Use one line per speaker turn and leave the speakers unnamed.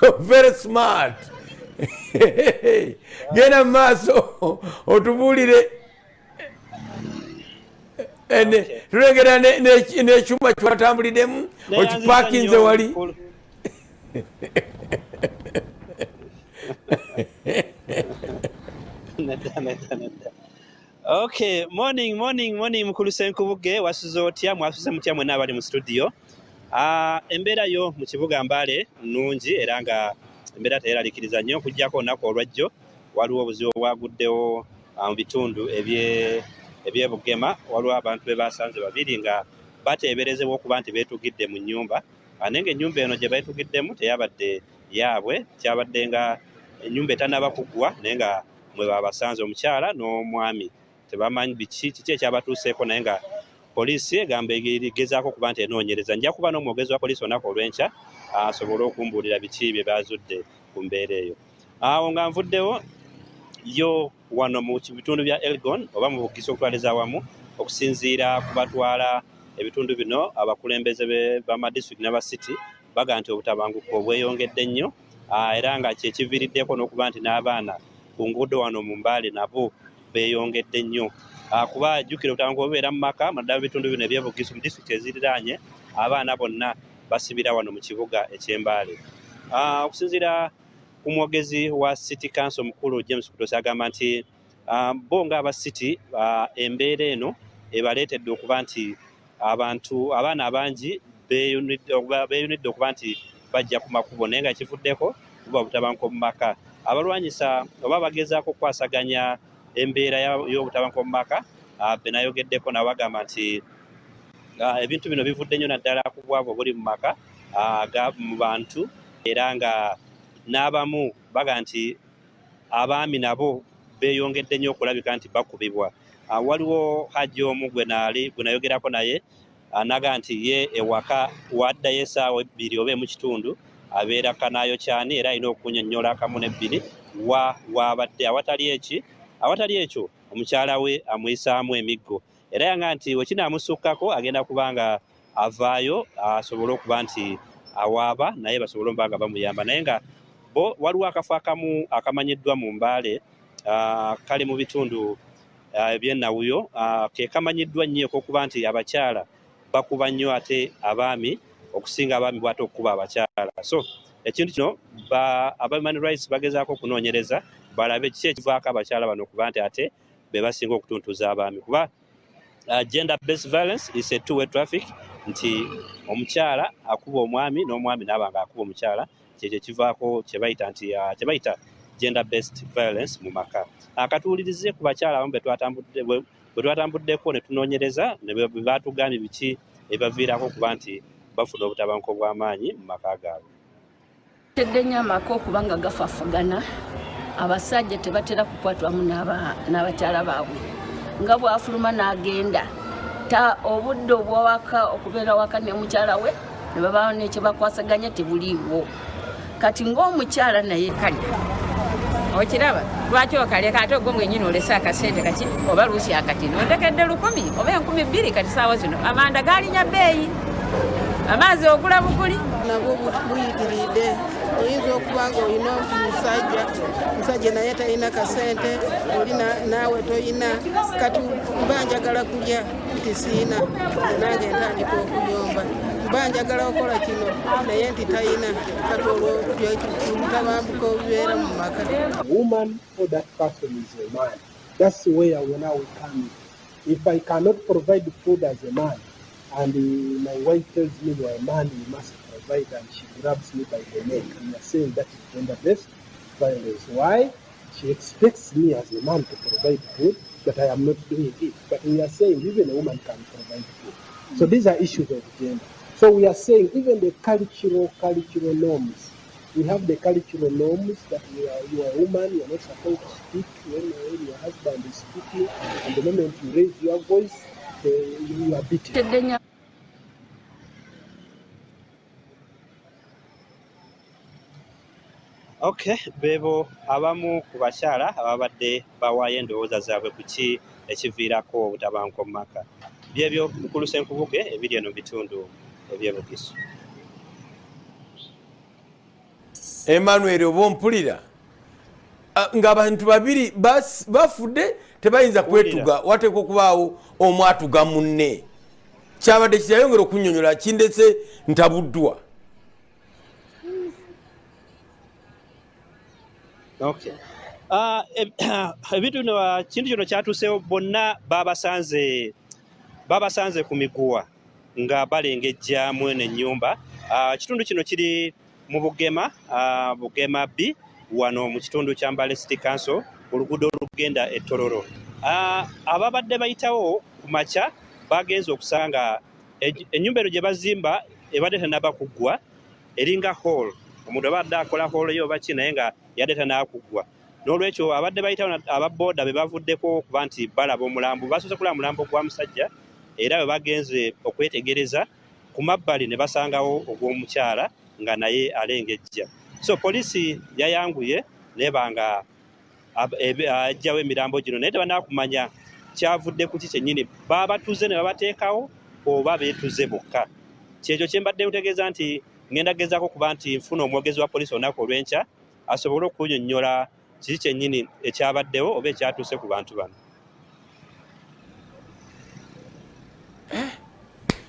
Very smart. Genda mu maaso otubuulire. Tulengera n'ekyuma kyewatambuliddemu okipakinze wali.
Okay, morning, morning, morning, mukulu Ssenkubuge, wasuze otya, mwasuze mutya mwenna abali mu studio. Embeera yo mu kibuga Mbale nnungi era nga embeera teyeralikiriza nnyo okuggyako olunaku olwajjo waliwo obuzibu obwaguddewo mu bitundu eby'e Bugema. Waliwo abantu be basanze babiri nga bateeberezebwa okuba nti beetugidde mu nnyumba, naye ng'ennyumba eno gye beetugiddemu teyabadde yaabwe, kyabadde nga ennyumba etannaba kuggwa naye nga mwe babasanze omukyala n'omwami. Tebamanyi biki kiki ekyabatuuseeko, naye nga poliisi egamba egezaako okuba nti enoonyereza. Nja kuba n'omwogezi wa poliisi olunaku olw'enkya asobole okumbuulira biki bye bazudde ku mbeera eyo. Awo nga nvuddewo yo wano mu bitundu bya Elgon oba mu Bugisu okutwaliza awamu, okusinziira ku batwala ebitundu bino abakulembeze b'amadistrict n'aba city baga nti obutabanguko bweyongedde nnyo, era nga kyekiviiriddeko n'okuba nti n'abaana ku nguudo wano mu Mbale nabo beeyongedde nnyo. Kuba jjukira obutabanguko bubeera mu maka, naddala mu bitundu bino eby'Ebugisu mu disitulikiti eziriraanye, abaana bonna basibira wano mu kibuga eky'Embaale. Okusinziira ku mwogezi wa City Council omukulu James Kutosi agamba nti bo ng'aba city embeera eno ebaleetedde okuba nti abantu abaana abangi beeyunidde okuba nti bajja ku makubo, naye nga kivuddeko buba butabanguko mu maka. Abalwanyisa oba bagezaako okukwasaganya embeera y'obutabanguko mu maka be nayogeddeko nabo bagamba nti ebintu bino bivudde nnyo naddala ku bwavu obuli mu maka mu bantu, era nga n'abamu baga nti abaami nabo beeyongedde nnyo okulabika nti bakubibwa. Waliwo hajji omu gwe nayogerako naye naga nti ye ewaka waddayo essaawa 2 oba 1 kitundu abeera kanaayo kyani, era alina okunnyonnyola akamu n'ebbiri waabadde. Awatali ekyo omukyala we amuyisaamu emiggo, era yanga nti we kinaamusukkako agenda kuba nga avaayo asobole okuba nti awaaba naye basobole okuba nga bamuyamba. Naye nga bo waliwo akafo akamu akamanyiddwa mu Mbale, kali mu bitundu eby'Ennawuyo, ke kamanyiddwa nnyo okuba nti abakyala bakuba nnyo ate abaami okusinga abaami bw'ate okukuba abakyala. So ekintu kino aba human rights bagezaako okunoonyereza balabe kiki ekivaako abakyala bano okuba nti ate be basinga okutuntuza abaami, kuba gender based violence is a two way traffic, nti omukyala akuba omwami n'omwami n'aba nga akuba omukyala, kyekyo ekivaako kye bayita nti kye bayita gender based violence mu maka. Katuwulirize ku bakyala abamu bwe twatambuddeko ne tunoonyereza ne batugambye biki ebibaviirako okuba nti bafuna obutabanguko bw'amaanyi mu maka gaabwe.
Tedde nnyo amaka okuba nga gafafagana, abasajja tebatera kukwatwamu n'abakyala baabwe, nga bw'afuluma n'agenda ta obudde obwawaka okubeera waka ne mukyala we ne babaawo n'ekyebakwasaganya tebuliiwo. Kati ng'omukyala naye
kalya okiraba lwaki okaleka ate ogwo mwenyini olese akasente kaki oba luusi akatini ondekedde 1000 oba 2000. Kati saawa zino amanda galinya bbeeyi, amaazi ogula buguli
nabwo buyitiridde. Oyinza okuba nga olina omusajja, musajja naye talina kasente, oli naawe toyina. Kati mba njagala kulya nti siina, nze nange ntandika okuyomba. Mba njagala okukola kino naye nti tayina. Kati olwo obutabambuka obubeera mu maka.
Woman or that person is a man. That's where we now we come in. If I cannot provide food as a man, and my wife tells me, "You are a man, you must provide," and she grabs me by the neck, we are saying that is gender-based violence. Why? She expects me as a man to provide food, but I am not doing it. But we are saying even a woman can provide food. So these are issues of gender. So we are saying even the cultural norms. We have the cultural norms that you are a woman, you are not supposed to speak when your husband is speaking, and the moment you raise your voice, you are beaten.
Tedde nnyo.
Okay, beebo abamu ku bakyala ababadde bawaayo endowooza zaabwe ku ki ekiviirako obutabanguko mu maka. Byebyo mukulu Ssenkubuge ebiri eno mu bitundu eby'Ebugisu.
Emmanuel, oba ompulira? Ng'abantu babiri bafudde, tebayinza kwetuga, wateekwa okubaawo omu atuga munne. Kyabadde kirayongera okunyonyola kindese ntabuddwa.
Okay. Ebintu bino, kintu kino kyatuusewo, bonna babasanze ku miguwa nga balengejja mu eno ennyumba. Ekitundu kino kiri mu Bugema, Bugema B, wano mu kitundu kya Mbale City Council, ku luguudo olugenda e Tororo. Ababadde bayitawo ku makya bagenze okusanga ennyumba eno gye bazimba ebadde tennaba kuggwa, eringa hall. Omuntu abadde akola hall ye oba ki, naye nga yadde tannakuggwa. N'olwekyo abadde bayitawo aba booda be bavuddeko okuba nti balaba omulambo. Basoose kulaba mulambo gwa musajja, era bwe bagenze okwetegereza ku mabbali ne basangawo ogw'omukyala nga naye alengejja. So poliisi yayanguye neba nga ajjawo emirambo gino, naye tebanakumanya kyavudde kuki kyennyini, babatuze ne babateekawo oba beetuze bokka. Kyekyo kye mbadde ntegeeza nti ngenda gezaako kuba nti nfuna omwogezi wa poliisi olunaku olw'enkya asobole okunyonnyola kiki kyennyini ekyabaddewo oba ekyatuuse ku bantu bano.